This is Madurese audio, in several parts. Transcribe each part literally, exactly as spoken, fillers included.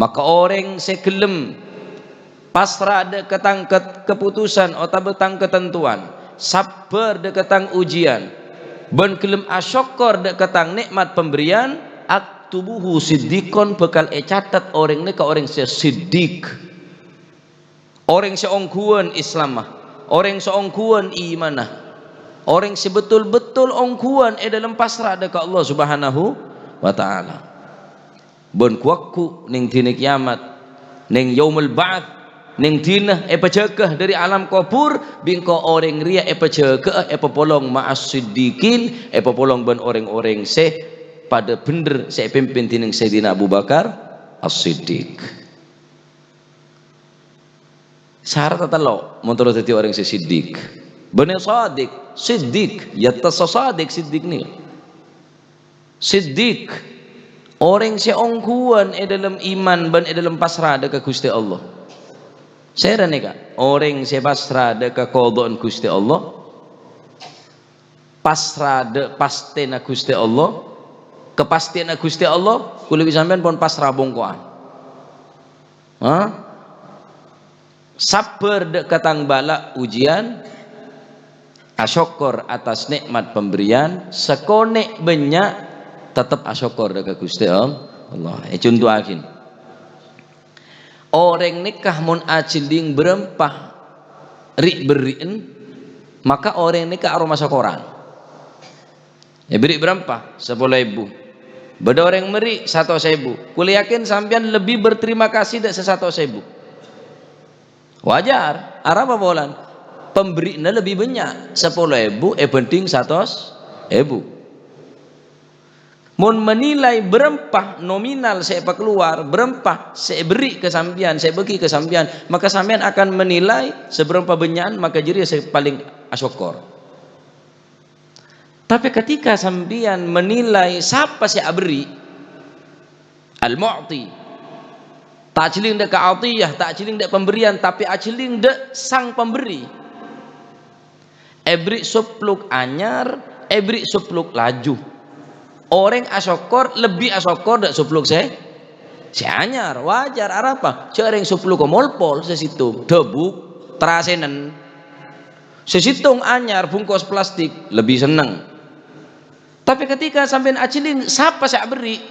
Maka orèng sè ghellem pasra dâ' ka tang ket-, kaputusan otabâ tang katantowan, sabbhâr dâ' ka tang ujian, bân ghellem asokkor dâ' ka tang nè'mat pamberrian, aktubuhu siddiqon, bhâkal ècatet orèng nèka orèng sè siddiq. Orèng sè ongghuwân Islamma, orèng sè ongghuwân imanna, orèng sè betul-betul ongghuwân è dâlem pasra dâ' ka Allah Subhanahu wa Ta'ala. Bân ghu-lagghu neng dhina kiamat, neng yaumul ba'ats, neng dhina èpajâgâ dâri alam kobhur, bi' engko' orèng rèya èpajâgâ'â, èpapolong ma'as siddiqin, èpapolong bân orèng-orèng sè padâ bhendher sè èpimpin dhinèng Sayyidina Abu Bakar As-Siddiq. Saratta tello' mon terro dhâddhi orèng sè siddiq. Bânnè sadiq, siddiq, ya tassa sadiq, siddiq nèka. Siddiq, orèng sè ongghuwân è dâlem iman bân è dâlem pasra dâ' ka Ghustè Allah. Sèra nèka, orèng sè pasra dâ' ka qadhâ'ân Ghustè Allah, pasra dâ' pastèna Ghustè Allah, kapastèyanna Ghustè Allah, kulâ bi' sampèyan pon pasra bhungko'an. Ha? Sabbhâr dâ' ka tang bâlâ' ujian, asokkor atas nè'mat pamberrian, sakonè' bânnya' tettep asokkor dâ' ka Ghustè All-, Allah. Èconto'aghi. Orèng nèka mon ajhelling bârâmpa ri'-berri'en, maka orèng nèka aromasa korang. Èberri' bârâmpa? Sapolo èbu. Bâdâ orèng mèrri' satos èbu. Kulâ yakin sampèyan lebbi berterima kasih dâ' sè satos èbu. Wajar, arapa polana? Pamberri'na lebbi bânnya', sapolo èbu èbhândhing satos èbu. Mon menilai bârâmpa nominal sè èpakalowar, bârâmpa sè èberri' ka sampèyan, sè èbâghi ka sampèyan, maka sampèyan akan menilai sabârâmpa bânnya'an maka jârèya sè palèng asokkor. Tapè ketika sampèyan menilai sapa sè aberri', al-mu'ti, ta' ajhelling dâ' ka atiyah, ta' ajhelling dâ' pamberri'an, tapè ajhelling dâ' sang pamberri'. Èberri' soplok anyar, èberri' soplok laju. Orèng asokkor, lebbi asokkor dâ' soplok sè, sè anyar. Wajar, arapa? Jhâ' rèng soplok molpol sè sèttong, dâbuk, trasènen. Sè sèttong anyar bungkos plastik, lebbi senneng. Tapè ketika sampèyan ajhelling, sapa sè aberri'?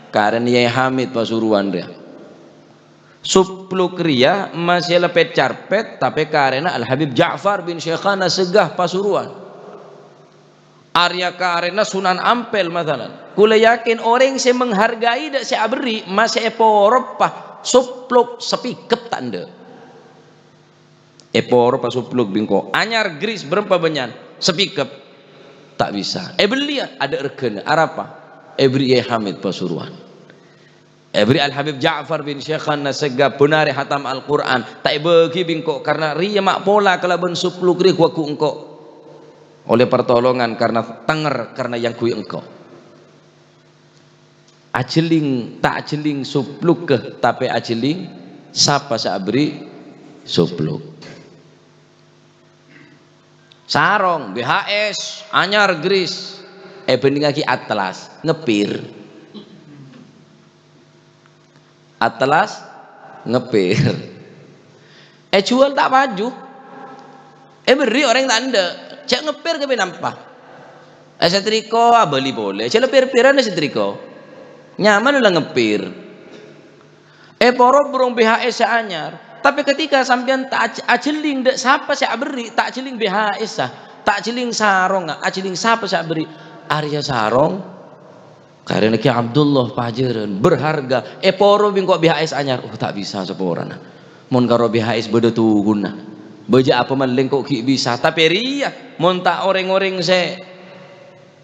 Karèna Yai Hamid Pasuruan rèya. Soplok rèya masè la pèt-carpèt, tapè karèna Al-Habib Ja'far bin Syaikhana Segah Pasuruan. Arèya karèna Sunan Ampel, masalan. Kulâ yakin orèng sè menghargai dâ' sè aberri' masè èporoppa soplok sapikep ta' endâ'. Èporo pasoplok bi' engko'. Anyar gris bârâmpa bânnya'an? Sapikep. Ta' bisa. Èbelliyâ adâ' règhâna. Arapa? Èberri' Yai Hamid Pasuruan. Èberri' Al-Habib Ja'far bin Syaikhana Segah bân arè hatam Al-Qur'an. Ta' èbâghi bi' engko' karna rèya ma' pola kalabân soplok rèya ghu-lagghu engko'. Ollè partolongan karna tèngèr karna èyangghuy engko'. Ajhelling, ta' ajhelling soplokka, tapè ajhelling sapa sè aberri' soplok. Sarong, B H S, anyar gris, èbhândhingngaghi Atlas, ngepir. Atlas, ngepir. Èjhuwâl ta' paju. Èberri' orèng ta' endâ'. Jhâ' ngepir ka bân apa? Èsetrika abâli polè. Jhâ' la pir-piran èsetrika. Nyaman la ngepir. Èporo burung B H S sè anyar. Tapè ketika sampèyan ta' aj-, ajhelling dâ' sapa sè aberri', ta' ajhelling B H S-a, ta' ajhelling sarongnga, ajhelling sapa sè aberri'. Arèya sarong. Karèna Kè Abdullah pajhârân, berharga, èporo bi' engko' B H S anyar, oh, ta' bisa saporana. Mon karo B H S bâdâ tughunna. Bâjâ apa malèng ko' ghi' bisa, tapè rèya, mon ta' orèng-orèng sè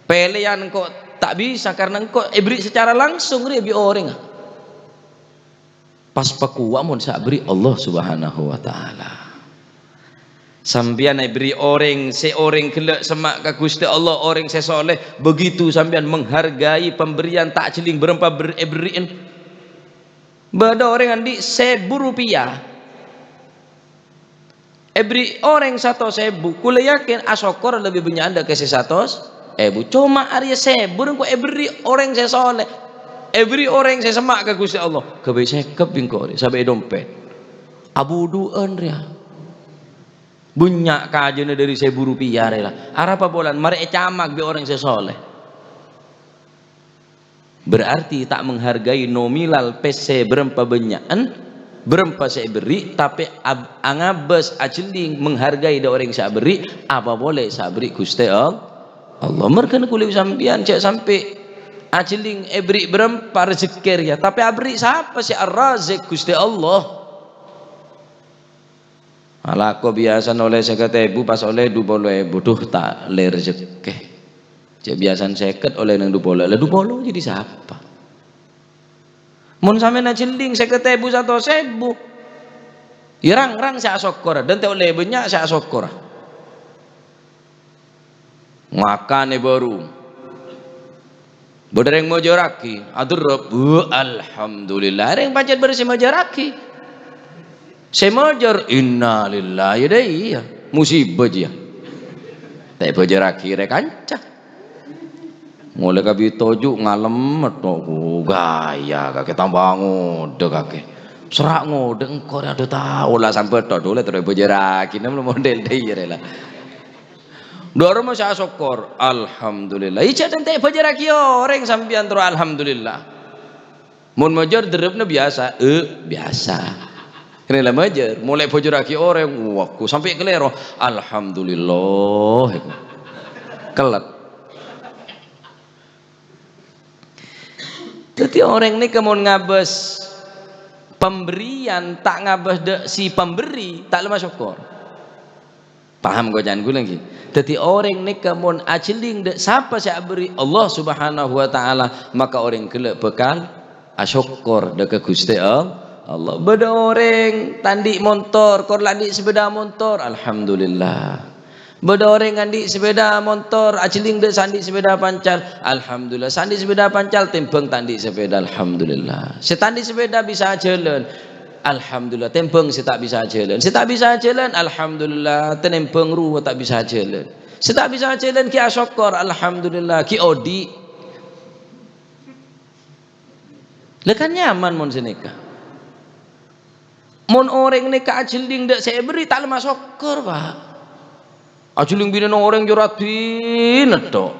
pèlèyan engko' ta' bisa, karna engko' èberri' secara langsung rèya bi' orèngnga. Pas pakowa mon sè aberri' Allah Subhanahu wa Ta'ala. Sampèyan èberri' orèng sè orèng ghellâ' semma' ka Ghustè Allah, orèng sè soleh. Begitu sampèyan menghargai pemberian ta' ajhelling bârâmpa ber-, èberri'en. Bâdâ orèng andi' sèbu rupiah. Èberri' orèng satos èbu, kulâ yakin asokkor lebbi bânnya'an dâ' ka sè satos èbu. Coma arèya sèbu rèng ko' èberri' orèng sè soleh. Èberri' orèng sè semma' ka Ghustè Allah, ghâbây sèkep bi' engko' rè, sabâ' è dompèt. Abudhu'ân rèya. Bânnya' kajâna dhâri sèbu rupiah rèya la. Arapa polana marè ècamak bi' orèng sè soleh. Berarti ta' menghargai nominal pèssè bârâmpa bânnya'an, bârâmpa sè èberri', tapè ab-, angabâs ajhelling menghargai dâ' orèng sè aberri', apa polè sè aberri' Ghustè All-, Allah. Marghâna kulâ sampèyan jhâ' sampè' ajhelling èberri' bârâmpa rejekkè rèya, tapè aberri' sapa sè Ar-Razik? Ghustè Allah. Alako biyasana ollè sèket èbu, pas ollè du polo èbu, duh, ta' ollè rejekkè. Jhâ' biyasana sèket ollè neng du polo, la du polo jadi sapa? Mon sampèyan ajhelling sèket èbu, satos èbu, ya rang-rang sè asokkor, dhân ta' ollè bânnya' sè asokkor. Ngakan è bârung. Bâdâ rèng majârraghi, aderrep, "Wah, alhamdulillah." Rèng pancèn bâdâ sè majârraghi. Sè majâr, "Innalillahi, ya dâ' iyâ, musibâ jiyâ." Ta' èbâjârraghi rè kanca. Molaè kabit toju' ngalem, metto, gaya kakè tamba ngodâ kakè. Sera' ngodâ engko' rè, adhu, tao la sampè' todhu la terro èbâjârraghi, nem model dâ' iyâ rè la. Dâ' remma sè asokkor, "Alhamdulillah." Iyâ, jhâ' ta' èbâjârraghi orèng sampèyan terro alhamdulillah. Mon majâr derrepna biyasa, eh, biyasa. Kènè la majâr, molaè bâjârraghi orèng, wah, sampè' kalèro, "Alhamdulillah." Kellet. Dhâddhi orèng nèka mon ngabâs pemberian, ta' ngabâs dâ' si pemberi, ta' lem asokkor. Paham koca'an kaulâ, ngghi? Dhâddhi orèng nèka mon ajhelling dâ' sapa sè aberri', Allah Subhanahu wa Ta'ala, maka orèng ghellâ' bhâkal asokkor dâ' ka Ghustè All-, Allah. Bâdâ orèng ta' andi' montor, kor la andi' sepeda montor, alhamdulillah. Bâdâ orèng andi' sepeda montor, ajhelling dâ' sè andi' sepeda pancal, alhamdulillah. Sè andi' sepeda pancal, tèmbhâng ta' andi' sepeda, alhamdulillah. Sè ta' andi' sepeda bisa ajhâlân, alhamdulillah. Tèmbhâng sè ta' bisa ajhâlân. Sè ta' bisa ajhâlân, alhamdulillah. Tèmbhâng rowa ta' bisa ajhâlân. Sè ta' bisa ajhâlân ghi' asokkor, alhamdulillah, ghi' odi'. Lha kan nyaman mon sanèka. Mon orèng nèka ajhelling dâ' sè èberri' ta' lem asokkor, Pa'. Ajhelling binèna orèng jârâ dinètto.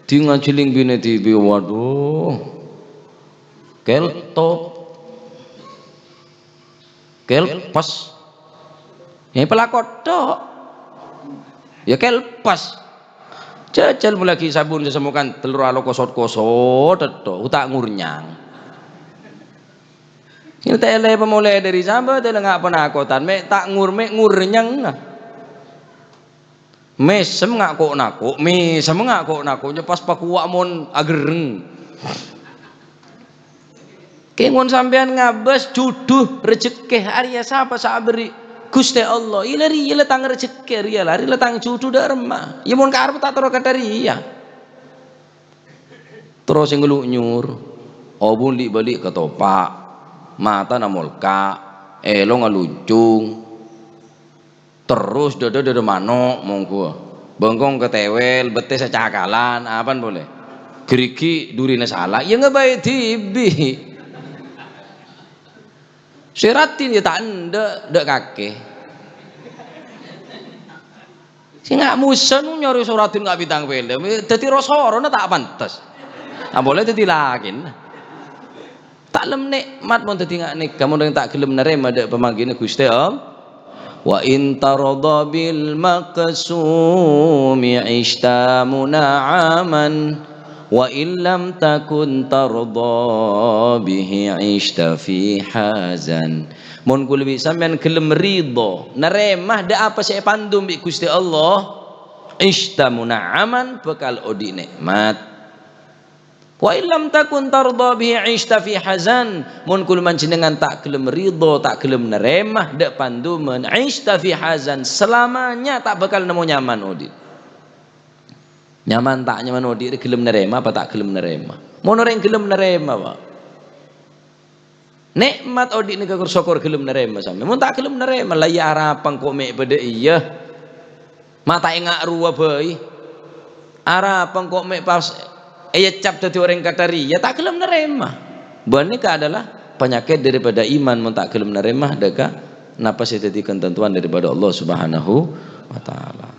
Ding ajhelling binè dhibi', waduh. Keltop. Kelpas. Yâ, pelakot tok. Yâ, kelpas. Jhâjhâl molaghi sabun sè semmokan tello alokosot kosot tok, ta' ngurnyang. Yâ, ta' èlè pamolè dâri sambâ', ta' èlè nga' panakotan, mè' ta' ngur-, mè' ngurnyang. Mèsem nga' ko'-nako', mèsem nga' ko'-nako', nyè pas pakowa' mon agerreng. Kèng mon sampèyan ngabâs judhu rejekkè, arèya sapa sè aberri'? Ghustè Allah. Iyâ la rèya la tang rejekkè, rèya la, rèya la tang judhu dâ' remma. Yâ mon karep ta' terro ka dhâriyâ. Terro sè ngelu' nyur, obung li'-bâli' katopa', matana molka', èlongnga luncung. Terros dâdâ dâdâ mano', monggu. Bengkong katèwèl, bettèssa cakalan, apana polè? Gherrighi' durina sala, yâ ngabâi dhibi'. Sè raddhin yâ ta' endâ', dâ' kakè. Sè nga' mosa nu nyarè sè raddhin nga' bintang film, dhâddhi ro-sorona ta' pantes. Apolè dhâddhi lakèna. Ta' lem nè'mat mon dhâddhi nga' nèka, mon orèng ta' ghellem narèma dâ' pamangghina Ghustè Allah. "Wa in tardha bil maqsumi 'ishta muna'aman, wa in lam takun tardha bihi 'ishta fi hazan." Mon kulâ bi' sampèyan ghellem ridho, narèma dâ' apa sè èpandum bi' Ghustè Allah, 'ishta muna'aman, bhâkal odi' nè'mat. "Wa in lam takun tardha bihi 'ishta fi hazan." Mon kulâ panjhennengngan ta' ghellem ridho, ta' ghellem narèma dâ' panduman, 'ishta fi hazan, salamanya ta' bhâkal nemmo nyaman odi'. Nyaman ta' nyaman odi' rè ghellem narèma apa ta' ghellem narèma? Mon orèng ghellem narèma, Pa'. Nè'mat odi' nèka sokor ghellem narèma sampèyan. Mon ta' ghellem narèma, la iyâ arapa engko' mè' padâ iyâ. Ma' ta' enga' rowa bhâi. Arapa engko' mè' pas èècap dhâddhi orèng kathâri, ya ta' ghellem narèma. Bân nèka adalah penyakit daripada iman, mon ta' ghellem narèma dâ' ka napa sè dhâddhi katantowan daripada Allah Subhanahu wa Ta'ala.